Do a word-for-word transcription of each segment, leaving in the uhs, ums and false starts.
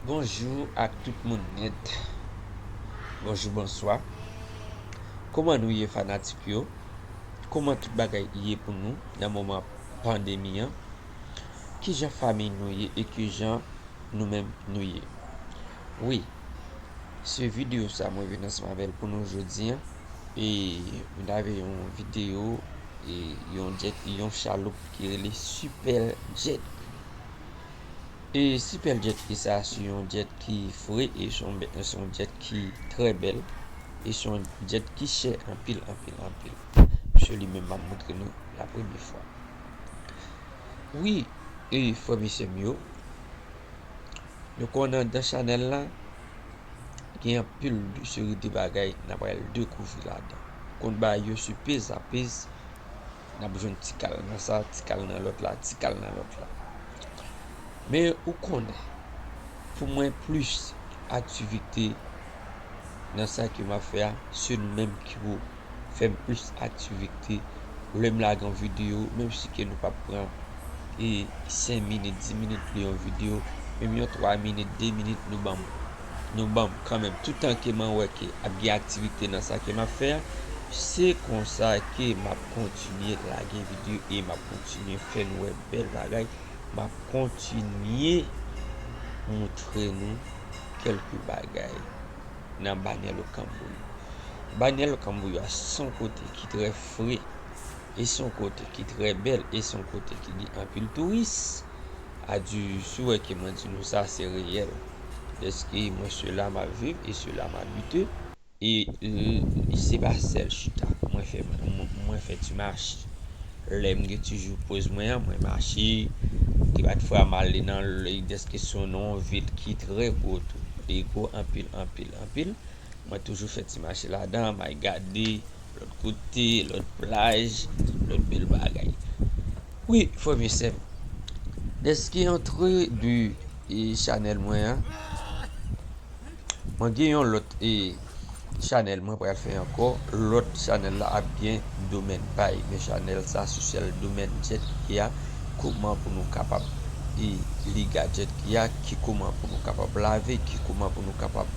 Bonjou ak tout moun nèt. Bonjou, bonswa. Kòman nou ye, fanatik yo? Kòman tout bagay ye pou nou nan moman pandemi an? Kijan fanmi nou ye e kijan nou menm nou ye? Wi, se videyo sa mwen vin ansanm avè l pou nou jodi an. E mwen t avè yon videyo, e yon jet, yon chaloup ki rele Super Jet. E Super Jet ki sa, se yon jet ki fre e se yon, se yon jet ki trè bèl. E se yon jet ki chè anpil, anpil, anpil. Se li menm m ap montre nou la premye fwa. Wi, e frè m e sè m yo, nou konnen anndan chanèl la, gen anpil de seri de bagay n ap pral dekouvri ladan. Konn bagay yo sou pez a pez, n ap jwenn ti kal nan sa, ti kal nan lòt la, ti kal nan lòt la. Men ou konnen, pou mwen plis aktivite nan sa ke m ap fè a, se nou menm ki pou fè m plis aktivite. Lè m lage yon videyo, menm si ke nou p ap pran e senk minit, dis minit pou yon videyo, menm yon twa minit, de minit, nou ban m, nou ban m kanmenm. Toutan ke mwen wè ke ap gen aktivite nan sa ke m ap fè a, se konsa ke m ap kontinye lage videyo e m ap kontinye fè nou wè bèl bagay. M ap kontinye montre nou kèlke bagay nan Banyèlo Kanbouyo. Banyèlo Kanbouyo a se yon kote ki trè fre, e se yon kote ki trè bèl, e se yon kote ki gen anpil touris. Adi, si w wè ke mwen di nou sa, se reyèl. Dèske mwen se la m ap viv e se la m abite. E, e se pa sèl chita. Mwen fè, mwen, mwen fè ti mache. Lè m gen ti jou poz mwen an, mwen mache. Gen pa t fwa m ale nan, dèske se yon vil ki trè gwo tou. Li gwo anpil, anpil, anpil. Mwen toujou fè ti mache ladan, m al gade lòt kote, lòt plaj, lòt bèl bagay. Wi, frè m e sè m, dèske antre de, e, chanèl mwen an, mwen gen yon lòt, e, chanèl mwen pral fè ankò. Lòt chanèl la ap gen domèn pa y, men chanèl sa se sèl domèn jet ki a, kòman pou nou kapab, e, li gadjèt ki a, ki kòman pou nou kapab lave, ki kòman pou nou kapab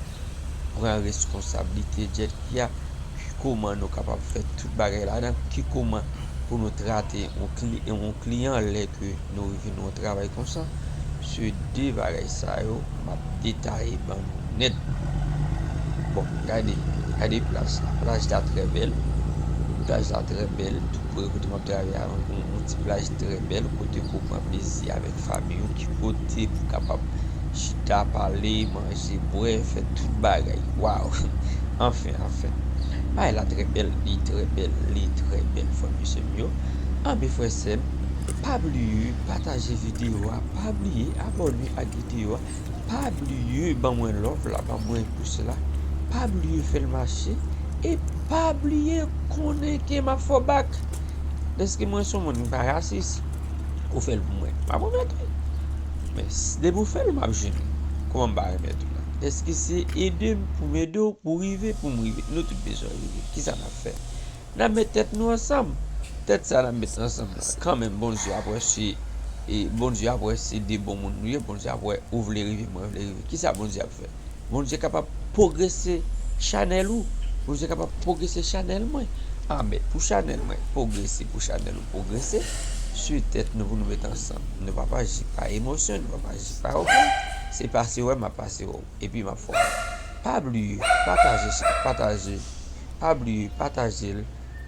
pran reskonsablite jet ki a, ki kòman nou kapab fè tout bagay ladan, ki kòman pou nou trate yon kli-, yon kliyan lè ke nou rive nan yon travay konsa. Se de bagay sa yo m ap detaye ban nou nèt. Bon, gade, gade plaj la. Plaj la trè bèl. Plaj la trè bèl. Tou pre kote m ap travay a, yon, yon ti plaj trè bèl, kote pou pran plezi avèk fanmi w, ki kote pou kapab chita, pale, manje, bwè, fè tout bagay. Waw! Anfen, anfen. Bagay la trè bèl, li trè bèl, li trè bèl, frè m e sè m yo. Anben, frè sè m, pa bliye pataje videyo a, pa bliye abòne ak videyo a, pa bliye ban mwen love la, ban mwen pous la, pa bliye fè l mache, e pa bliye konnen ke m ap fè w bak. Dèske mwen se yon moun ki pa rasis. Ou fè l pou mwen, m ap remèt ou. Men s-, depi w fè l, m ap jwenn ou. Kòman m pa remèt ou la? Dèske se ede m pou m ede w, pou w rive, pou m rive. Nou tout bezwen rive. Kisa n ap fè? N ap met tèt nou ansanm. Tèt sa n ap met ansanm la, kanmenm, Bondye ap wè se, e, Bondye ap wè se de bon moun nou ye, Bondye ap wè ou vle rive, mwen vle rive. Kisa Bondye ap fè? Bondye kapab pwogrese chanèl ou. Bondye kapab pwogrese chanèl mwen. Anben, pou chanèl mwen pwogrese, pou chanèl ou pwogrese, se tèt nou pou nou met ansanm. Nou p ap aji pa emosyon, nou p ap aji pa okenn. Se pase wè m ap pase wè w. Epi m ap fè w. Pa bliye pataje sa, pataje. Pa bliye pataje l.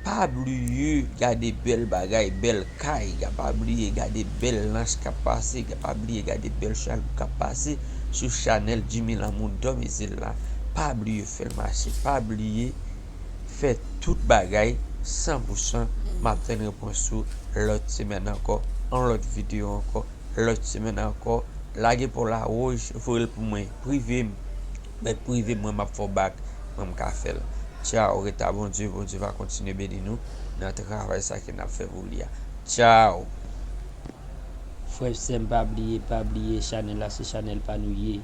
Pa bliye gade bèl bagay, bèl kay. Pa bliye gade bèl lanch k ap pase. Pa bliye gade bèl chaloup k ap pase sou chanèl Jimmy Lamour Dòmezil la. Pa bliye fè l mache. Pa bliye fè tout bagay san pou san. M ap tann repons ou lòt semèn ankò, yon lòt videyo ankò, lòt semèn ankò. Lage pa w la wouj, voye l pou mwen, prive m. Mèt prive m, mwen m ap fè w bak, mwen m ka fè l. Tchaw, ret a Bondye, Bondye va kontinye beni nou nan travay sa ke n ap fè pou li a. Tchaw! Frè, sè m, pa bliye, pa bliye, chanèl la se chanèl pa nou ye.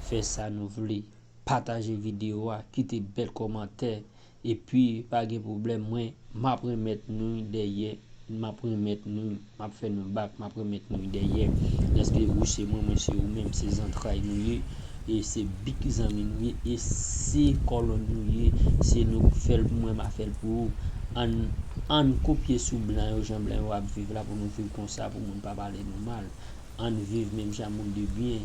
Fè sa nou vle. Pataje videyo a, kite bèl kòmantè. Epi, pa gen pwoblèm, mwen, m ap remèt nou dèyè. M ap remèt nou, m ap fè nou bak, m ap remèt nou dèyè. Dèske ou se mwen, mwen se ou menm, se zantray nou ye. E se big zanmi nou ye, e se kolonn nou ye, se nou k fè l pou mwen, m a fè l pou ou. Ann, ann kopye sou blan yo, jan blan yo ap viv la, pou nou viv konsa, pou moun pa pale nou mal. Ann viv menm jan moun de byen.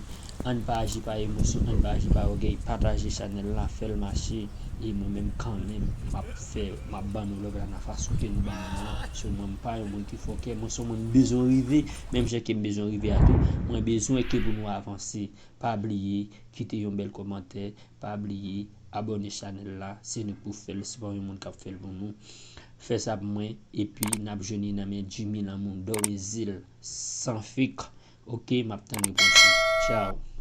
Ann pa aji pa emosyon, ann pa aji pa ògèy. Pataje chanèl la, fè l mache. E mwen menm kanmenm, m ap fè, m ap ban nou love la nan fason ke nou ban mwen an. So mwen m pa yon moun ki fòkè, mwen se yon moun m bezwen rive, menm jan ke m bezwen rive a tou. Mwen bezwen ke pou nou avanse. Pa bliye kite yon bèl kòmantè, pa bliye abòne chanèl la, se nou k pou fè l, se pa yon moun k ap fè l pou nou. Fè sa pou mwen, epi n ap jwenn li nan men Jimmy Lanmou Dorezil, san fake. Oke, m ap tann repons ou. Tchao.